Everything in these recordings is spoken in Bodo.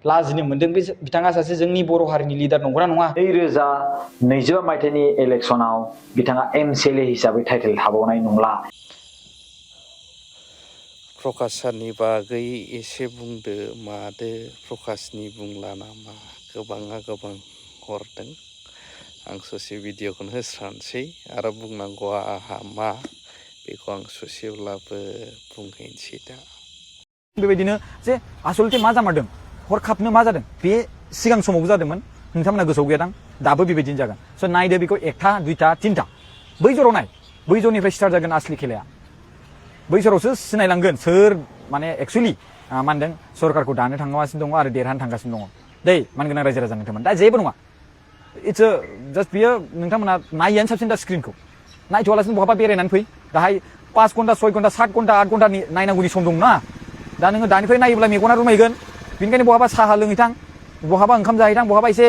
लाजिनो मोनदों बे बिथाङा सासे जोंनि बर' हारिनि लिडार नंगौना नङा 2025 मायथाइनि इलेक्शनाव बिथाङा एमसिएलए हिसाबै टाइटेल थाबावनाय नंला प्रकाश सारनि बागै एसे बुंदो मादो प्रकाशनि बुंला नामा गोबाङा गोबां हरदों आं ससे भिडिअखौनो होस्रानोसै आरो बुंनांगौआ आहा मा बेखौ आं ससेब्लाबो बुंहैनोसै दा बेबायदिनो जे आसलथे मा जामारदों हरखाबनो मा जादों बे सिगां समावबो जादोंमोन नोंथांमोना गोसोआव गैयादां दाबो बेबायदिनो जागोन स' नायदो बेखौ एकथा दुइथा तिनथा बै जराव नाय बै जरनिफ्राय स्टार्ट जागोन आसलि खेलाया बै जरावसो सिनायलांगोन सोर माने एक्चुअलि मा होनदों सरकारखौ दानो थांगासिनो दङ आरो देरहानो थांगासिनो दङ दै मानगोनां रायजो राजा नोंथांमोन दा जेबो नङा इट्स जास्ट बियो नोंथांमोना नायैयानो साबसिन दा स्क्रिनखौ नायथ'वालासिनो बहाबा बेरायनानै फै दाहाय 5 घन्टा 6 घन्टा 7 घन्टा 8 घन्टानि नायनांगौनि सम दं ना दा नोङो दानिफ्राय नायोब्ला मेगना रुमायगोन बेनिखायनो बहाबा साहा लोंहैथां बहाबा ओंखाम जाहैथां बहाबा एसे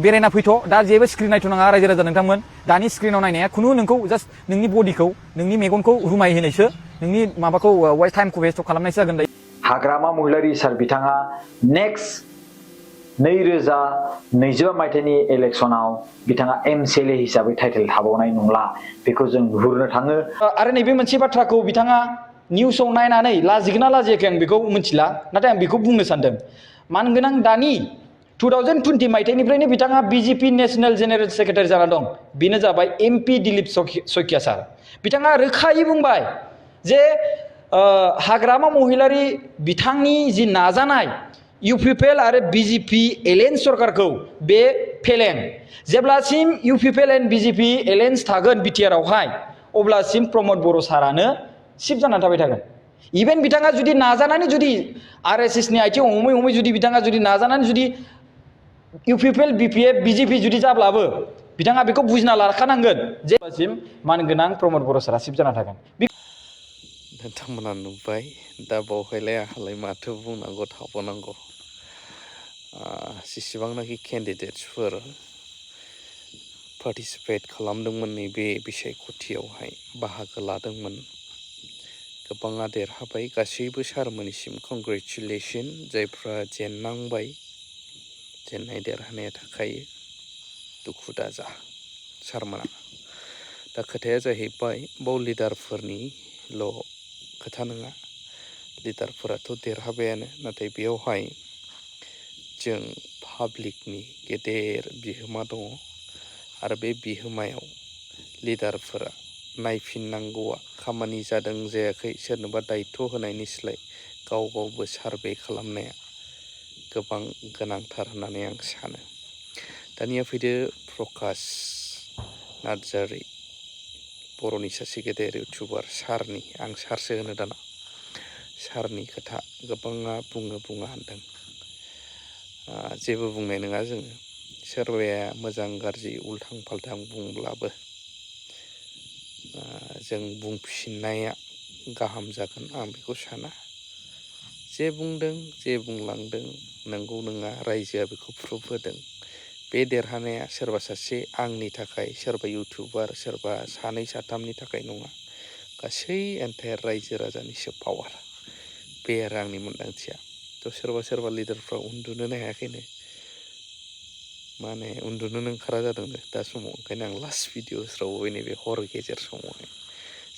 बेरायना फैथ' दा जेबो स्क्रिन नायथ'नाङा रायजो राजा नोंथांमोन दानि स्क्रिनाव नायनाया खुनु नोंखौ जास्ट नोंनि बडिखौ नोंनि मेगनखौ रुमायहोनायसो नोंनि माबाखौ वेस्ट टाइमखौ वेस्ट खालामनायसो जागोन दायो हाग्रामा महिलारि सार बिथाङा नेक्स्ट 2025 मायथाइनि इलेक्शनाव बिथाङा एमसिएलए हिसाबै टाइटेल थाबावनाय नंला बेखौ जों नुहुरनो थाङो आरो नैबे मोनसे बाथ्राखौ बिथाङा निउसाव नायनानै लाजिगोना लाजियाखै आं बेखौ मिथिला नाथाय आं बेखौ बुंनो सानदों मानगोनां दानि 2020 मायथाइनिफ्रायनो बिथाङा बिजेपि नेशनेल जेनेरेल सेक्रेटारि जाना दं बेनो जाबाय एमपि दिलीप सयकिया सार बिथाङा रोखायै बुंबाय जे हाग्रामा महिलारि बिथांनि जि नाजानाय इउपिपिएल आरो बिजेपि एलायन्स सरकारखौ बे फेलें जेब्लासिम इउपिपिएल एन्ड बिजेपि एलायन्स थागोन बिटिआर आवहाय अब्लासिम प्रमद बर' सारानो सिफ जानानै थाबाय थागोन इभेन बिथाङा जुदि नाजानानै जुदि आरएसएसनि आथिं हमै हमै जुदि बिथाङा जुदि नाजानानै जुदि इउपिपिएल बिपिएफ बिजेपि जुदि जाब्लाबो बिथाङा बेखौ बुजिना लाखानांगोन जेब्लासिम मानगोनां प्रमद बर' सारा सिफ जाना थागोन नोंथांमोना नुबाय दा बावहायलाय आंहालाय माथो बुंनांगौ थाबावनांगौ जेसेबांनाखि केन्डिडेट्सफोर पार्टिसिपेट खालामदोंमोन नैबे बिसायख'थियावहाय बाहागो लादोंमोन गोबाङा देरहाबाय गासैबो सारमोननिसिम कंग्रेचुलेसन जायफ्रा जेननांबाय जेननाय देरहानाया थाखायो दुखु दाजा सारमोना दा खोथाया जाहैबाय बाव लिडारफोरनिल' खोथा नङा लिडारफोराथ' देरहाबायानो नाथाय बेयावहाय जों पाब्लिकनि गेदेर बिहोमा दङ आरो बे बिहोमायाव लिडारफोरा नायफिननांगौआ खामानि जादों जायाखै सोरनोबा दायित्व होनायनि सोलाय गाव गावबो सारभे खालामनाया गोबां गोनांथार होननानै आं सानो दानिया फैदो प्रकाश नार्जारि बर'नि सासे गेदेर इउटुबार सारनि आं सारसो होनो दाना सारनि खोथा गोबाङा बुङा होनदों जेबो बुंनाय नङा जोङो सोरबाया मोजां गाज्रि उल्थां फाल्थां बुंब्लाबो जों बुंफिननाया गाहाम जागोन आं बेखौ साना जे बुंदों जे बुंलांदों नंगौ नङा रायजोआ बेखौ प्रुफ होदों बे देरहानाया सोरबा सासे आंनि थाखाय सोरबा इउटुबार सोरबा सानै साथामनि थाखाय नङा गासै एन्टायार रायजो राजानिसो पावार बे आरो आंनि मोन्दांथिया थ' सोरबा लिडारफ्रा उन्दुनोनो हायाखैनो माने उन्दुनोनो ओंखारा जादों दा समाव ओंखायनो आं लास्ट भिडिअ'सफ्राव नैबे हर गेजेर समावहाय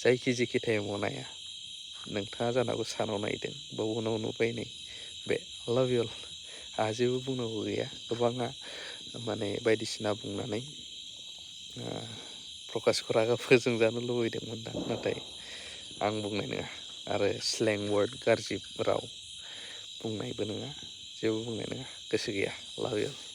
जायखि जेखि टाइमाव नाया नोंथाङा जानांगौ सानाव नायदों बाव उनाव नुबाय नै बे लाभ इउ अल आंहा जेबो बुंनांगौ गैया गोबाङा माने बायदिसिना बुंनानै प्रकाशखौ रागा फोजोंजानो लुबैदोंमोन दा नाथाय आं बुंनाय नङा आरो स्लें वार्ड गाज्रि राव बुंनायबो नङा जेबो बुंनाय नङा गोसो गैया लाभ इउ अल